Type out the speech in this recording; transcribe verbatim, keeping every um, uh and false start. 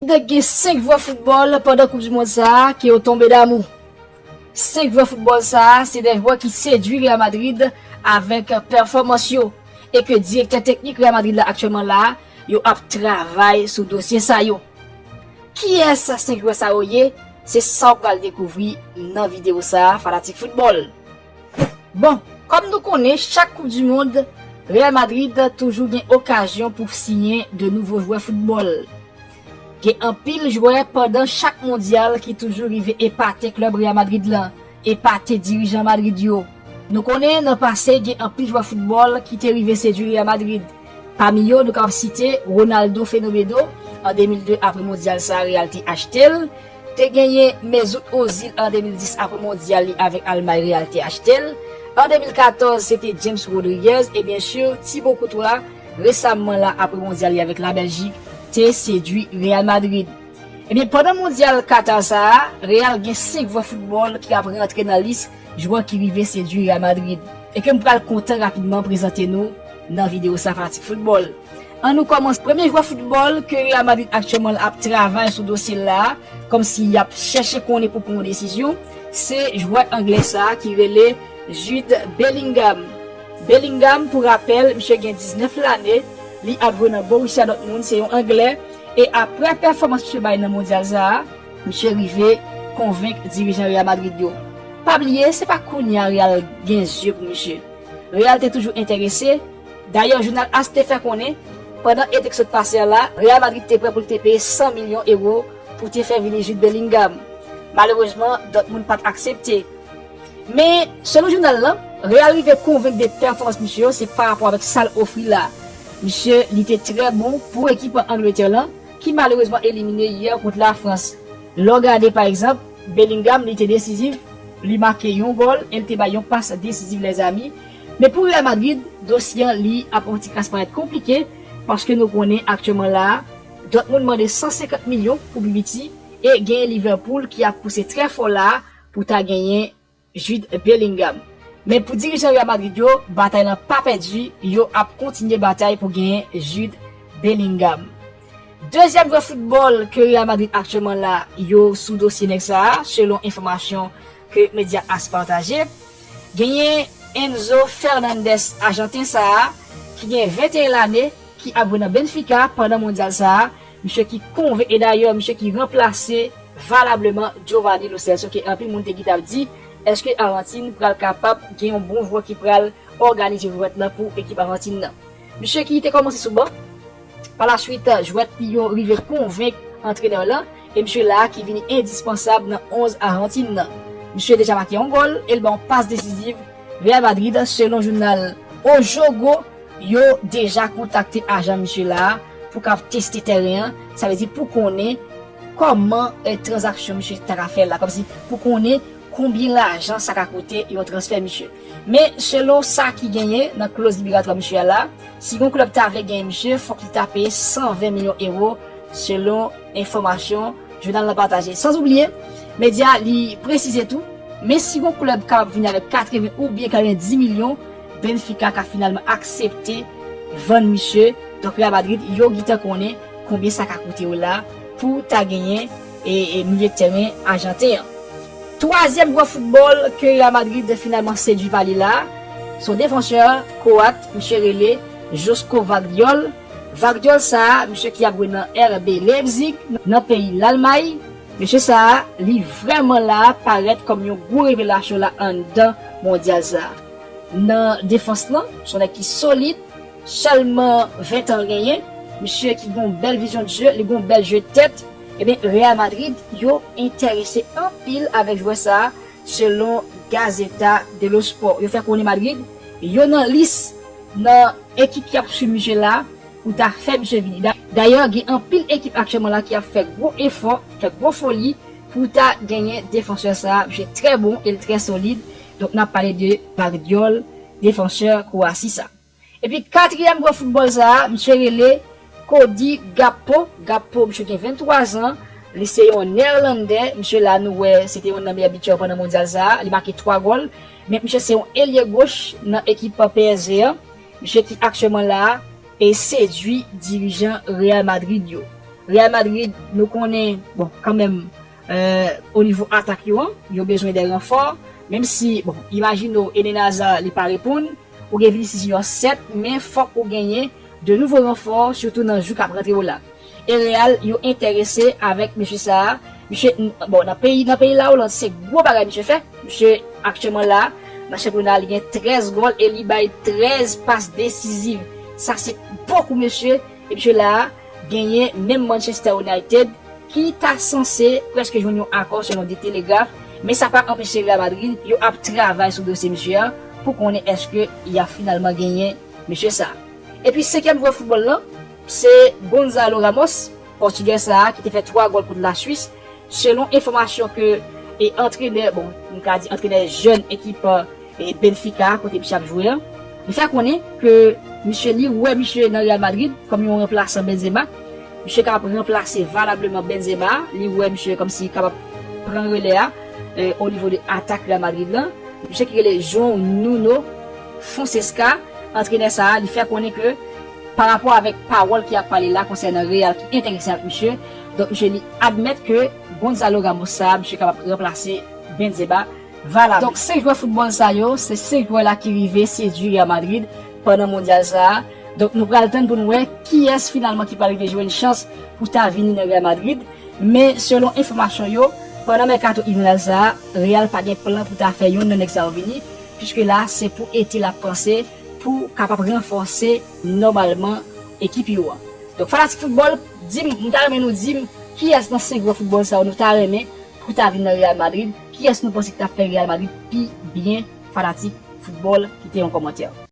Gen senk jwè foutbòl pandan Koup di Mond sa a ke yo tonbe damou. Senk jwè foutbòl sa a, se de jwè ki sedui Real Madrid avèk pèfòmans yo, e ke direktè teknik Real Madrid la aktyèlman la, yo ap travay sou dosye sa yo. Kiyès senk jwè sa yo ye? Se sa w pral dekouvri nan videyo sa a, fanatik foutbòl. Bon, kòm nou konnen, chak Koup di Mond, Real Madrid toujou gen okazyon pou siyen de nouvo jwè foutbòl. Gen anpil jwè pandan chak mondyal ki toujou rive epate klèb Real Madrid lan, epate dirijan Madrid yo. Nou konnen nan pase gen anpil jwè foutbòl ki te rive sedui Real Madrid. Pami yo, nou kapab site Ronaldo Fenómeno an de mil de, apre mondyal sa a, Real te achte l. Te genyen Mesut Ozil an de mil dis, apre mondyal li avèk Almay, Real te achte l. An de mil katòz, se te James Rodriguez e byen si Thibaut Courtois, resamman la, apre mondyal li avèk Labèljik, te sedui Real Madrid. Ebyen, pandan mondyal Qatar sa a, Real gen senk jwè foutbòl ki ap rantre nan lis jwè ki rive sedui Real Madrid, e ke m pral kontan rapidman prezante nou nan videyo sa, fanatik foutbòl. Ann nou kòmanse. Premye jwè foutbòl ke Real Madrid aktyèlman ap travay sou dosye l la, kòmsi y ap chèche konnen pou pran yon desizyon, se jwè anglè sa a ki rele Jude Bellingham. Bellingham, pou rapèl, misye gen diznèf lane, li ap jwe nan Borussia Dortmund, se yon anglè, e apre pèfòmans misye bay nan mondyal sa a, misye rive konvenk dirijan Real Madrid yo. Pa bliye, se pa kounye a Real gen zye pou misye. Real te toujou enterese. Dayè, jounal AS te fè konnen, pandan ete k sot pase a la, Real Madrid te prè pou l te peye san milyon ewo pou te fè vini Jude Bellingham. Malerezman, Dortmund pa t aksepte. Men, selon jounal lan, Real rive konvenk de pèfòmans misye yo se pa rapò avèk sa l ofri la. Misye, li te trè bon pou ekip Angletè lan, ki malerezman elimine yè kont Lafrans. Lè w gade, pa egzanp, Bellingham, li te desizif, li make yon gòl e l te bay yon pas desizif, lèzami. Men pou Real Madrid, dosye an li ap yon ti kras parèt konplike, paske nou konnen aktyèlman la a, Dortmund mande san senkant milyon pou pi piti, e genyen Liverpool ki ap pouse trè fò la a pou ta genyen Jude Bellingham. Men pou dirijan Real Madrid yo, batay lan pa pèdi, yo ap kontinye batay pou genyen Jude Bellingham. Dezyèm jwè foutbòl ke Real Madrid aktyèlman la, yo sou dosye nèg sa a, selon enfòmasyon ke medya AS pataje. Genyen Enzo Fernandez, Ajanten sa a, ki gen venteyen lane, ki ap jwe nan Benfica pandan mondyal sa a, misye ki konvenk, e dayè, misye ki ranplase valableman Giovanni Lo Celso, ke anpil moun te gentan ap di, èske Ajantin pral kapab gen yon bon jwè ki pral òganize jwèt lan pou ekip Ajantin nan? Misye ki te kòmanse sou ban, pa la swit, jwèt li yo rive konvenk antrenè lan, e misye la a ki vini endispansab nan onz Ajantin nan. Misye deja make yon gòl, e l ba yon pas desizif Real Madrid, selon jounal O Jogo, yo deja kontakte ajan misye la a pou k ap teste tèren an, sa vle di pou konnen kòman, eh, tranzaksyon misye ta ka fè la, kòmsi pou konnen konbyen lajan sa ka koute yon transfè misye. Men, selon sa ki genyen nan kloz liberatwa misye a la, si yon klèb ta vle genyen misye, fòk li ta peye san ven milyon ewo, selon enfòmasyon jounal lan pataje. Sanzoubliye, medya li presize tou, men si yon klèb kapab vini avèk katreven oubyen katrevenndis milyon, Benfica ka finalman aksepte vann misye. Donk, Real Madrid, yo gentan konnen konbyen sa ka koute yo la pou ta genyen e, e milye tèren ajanten an. Twazyèm jwè foutbòl ke Real Madrid finalman sedui pa li la, se yon defansè kwoat, misye rele Josko Vardiol. Vardiol sa a, misye ki ap jwe nan R B Leipzig, nan peyi Lalmay. Mesye sa a, li vrèman la parèt kòm yon gwo revelasyon la anndan mondyal sa a. Nan defans lan, se yon nèg ki solid, sèlman ven tan l genyen, misye ki gen yon bèl vizyon de jeu, li gen yon bèl jeu de tête. Ebyen, Real Madrid, yo enterese anpil avèk jwè sa a, selon Gazeta dello Sport. Yo fè konnen Madrid, yo nan lis nan ekip ki ap swiv misye la pou ta fè misye vini. Da-, dayè, gen anpil ekip aktyèlman la ki ap fè gwo efò, fè gwo foli pou ta genyen defansè sa a. Misye trè bon e l trè solid. Donk, n ap pale de Vardiol, defansè Kwowasi sa. Epi katriyèm jwè foutbòl sa a, misye rele Cody Gakpo. Gakpo, misye gen venntwa zan. Li se yon Nèlandè. Misye la, nou wè, se te youn nan meyè bitè pandan mondyal sa a. Li make twa gòl. Men misye se yon elye goch nan ekip P S G an. Misye ki aktyèlman la a e sedui dirijan Real Madrid yo. Real Madrid, nou konnen, bon, kanmenm, euh, o nivo atak yo an, yo bezwen de ranfò. Menm si, bon, imajine w, Eden Hazard, li pa reponn, ou gen Vinicius Junior, sèt, men fòk ou genyen de nouvo ranfò, sitou nan jou k ap rantre yo la. E Real, yo enterese avèk mesye sa a. Mesye, bon, nan peyi, nan peyi la Oland, se gwo bagay mesye fè. Mesye, aktyèlman la, nan chanpyona, li gen trèz gòl e li bay trèz pas desiziv. Sa se bokou mesye. E mesye la, genyen menm Manchester United ki ta sanse prèske jwenn yon akò selon The Telegraph, men sa pa anpeche Real Madrid yo ap travay sou dosye misye a pou konnen èske y ap finalman genyen misye sa. Epi senkyèm jwè foutbòl lan, se Gonzalo Ramos, pòtigè sa a ki te fè twa gòl kont Laswis, selon enfòmasyon ke e antrenè, bon, m ka di antrenè jèn ekip e Benfica, kote misye ap jwe an, li fè konnen ke misye li wè misye nan Real Madrid kòm yon ranplasan Benzema. Misye kapab ranplase valableman Benzema. Li wè misye kòmsi kapab pran relè a e, o nivo de atak Real Madrid lan. Misye ki rele João Nuno Fonseca, antrenè sa a, li fè konnen ke pa rapò avèk pawòl ki ap pale la konsènan Real ki enterese avèk misye, donk misye li admèt ke Gonzalo Ramos sa a, misye kapab ranplase Benzema valab. Donk, senk jwè foutbòl sa yo, se senk jwè la ki rive sedui Real Madrid pandan mondyal sa a. Donk, nou pral tann pou n wè kiyès finalman ki pral rive jwenn chans pou ta vini nan Real Madrid. Men, selon enfòmasyon yo, pandan mèkato ivnal sa a, Real pa gen plan pou ta fè yonn nan nèg sa yo vini, piske la, se pou ete l ap panse pou kapab ranfòse nòmalman ekip yo an. Donk, fanatik foutbòl, di m, m ta renmen nou di m kiyès nan senk jwè foutbòl sa yo nou ta renmen pou ta vin nan Real Madrid, kiyès nou panse ki t ap fè Real Madrid pi byen, fanatik foutbòl, kite yon kòmantè.